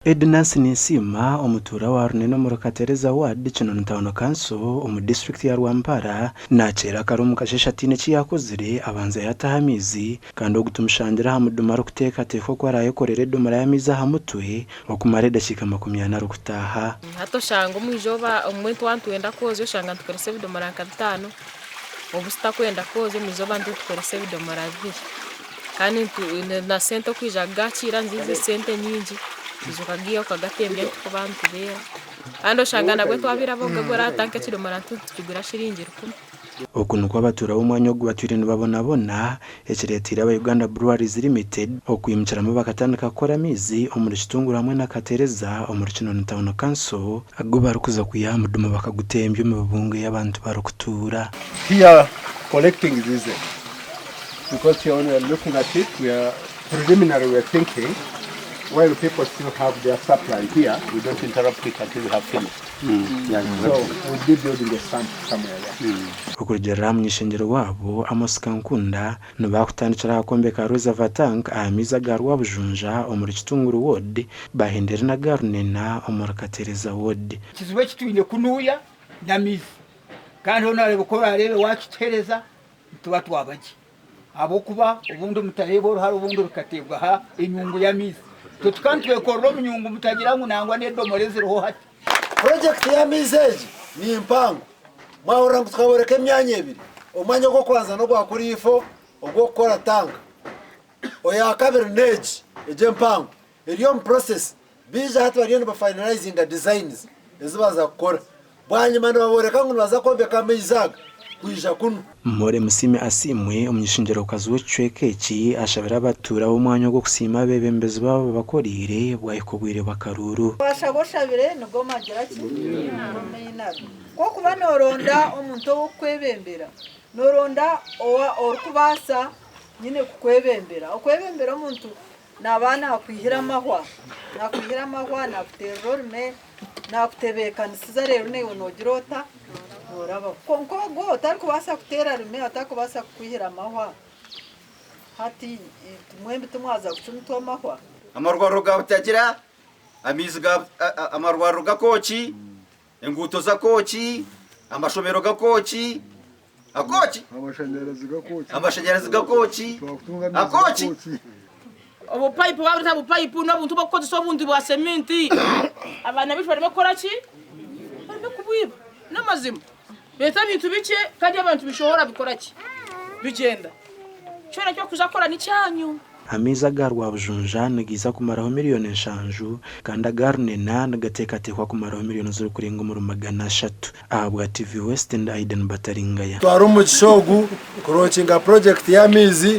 Ednas Ninsiima, omutuura wa Runene omuri Katereza Ward, Kinoni Town Council omu disiturikiti ya Rwampara, naakyera kare omu kasheeshe ataine eki yaakozire abanza yaataha amaizi kandi ogu tumushangire aha mudumu arikuteekateeka oku araayekorere edomora y'amaizi aha mutwe okumara edakiika 40 arikutaaha. Hati oshanga omu izooba obumwe twaba nitwenda kwozya oshanga nitukoresa ebidomora nka bitaano, obu tutakwenda kwozya omu izooba nitukoresa ebidomora bibiri. Kandi na sente okwija kugakiira niziija sente nyingi, oija okagiiha okagatembya nitukuba nitubeera. Kandi oshanga nabwe twabaire ab'okugagura hati nk'ekidomora nitukigura shiringi rukumi. Oku nikwo abatuura b'omwanya ogu batwire nibabonabona, ekireeteire aba Uganda Breweries Limited okwimukiramu bakatandika kukora amaizi omuri Kitunguru hamwe na Katereza omuri Kinoni Town Council agu barikuza kwiha aha mudumu bakagutembya omu bibungo ei abantu barikutuura. Here collecting is easy because here when we are looking at it we are preliminary we are thinking while people still have their supply here we don't interrupt it until we have finished so we'll be building a sump somewhere there. Okurugiirira aha muny'ishengyero waabo, Amos Kankunda, nibakutandikira aha kwombeka Reservoir Tank aha maizi aga Rwabujunja omuri Kitunguru Ward bahendere n'aga Runena omuri Katereza Ward. Ekizibu eki twine kunuya n'amaizi kandi hoona oreebe ku oraareebe waakituheereza nituba twaba gye ahabw'okuba obundi mutareeba oruhare obundi rukateebwa aha enyungu y'amaizi. Itwe tukaba nitwekorera omu nyungu mutagira ngu nangwa n'edomora eziriho hati. Purojekiti y'amaizi egi ni mpango. Mwahurira ngu tukaboreka emyanya ebiri. Omwanya ogw'okubanza n'ogwa kuriifo ogw'okukora tanka. Oyakabiri n'egi, egi empango eri omu process. Baija hati bariyo niba finalizinga designs ezi baza kukora. Bwanyima nibaboreka ngu nibaza kwombeka amaizi aga kwija kunu. Morey Musiime Asiimwe, omuny'ishengyero-kazi w'ekicweka eki ashabire abatuura b'omwanya ogwo kusiima abeebembezi baabo ababakoreire bwahika obwire bw'akaruuru. Waashaba oshabire nigo magira ki? Nigo mainaro. Ku okuba nooronda omuntu ow'okukwebembera, nooronda orikubaasa nyine kukwebembera. Okwebembera omuntu Naaba naakwihira amahwa, naakwihira amahwa, naakuteerera orume, naakutebeekanisiza reero naiwe noogira ota? Noorabaho. Kwonka ogwo otarikubaasa kuteera rume, otarikubaasa kukwihira amahwa, hati mwembi timwaza kucumitwa amahwa? Amarwariro ga Butagira, amaizi ga amarwariro g'akooki, enguuto z'akooki, amashomero g'akooki, Akooki. Amashanyarazi g'akooki. Akooki. Obupayipu babureeta bupayipu n'obuntu bw'okukozesa obundi bwa seminti abaana baitu bareme kukora ki? Bareme kubwiba. N'amazima beeta ebintu bikye kandi abantu bishohora bikora ki? Bigyenda. Kyona eki orikuza kukora nikyanyu. Amaizi aga Rwabujunja nigaija kumaraho miriyoni nshanju kandi aga Runena nigateekateekwa kumaraho miriyoni zirikurenga omuri 300. Ahabwa TV West ndi Aiden Bataringaya. Twara omugisha ogu kulonkinga purojekiti y'amaizi.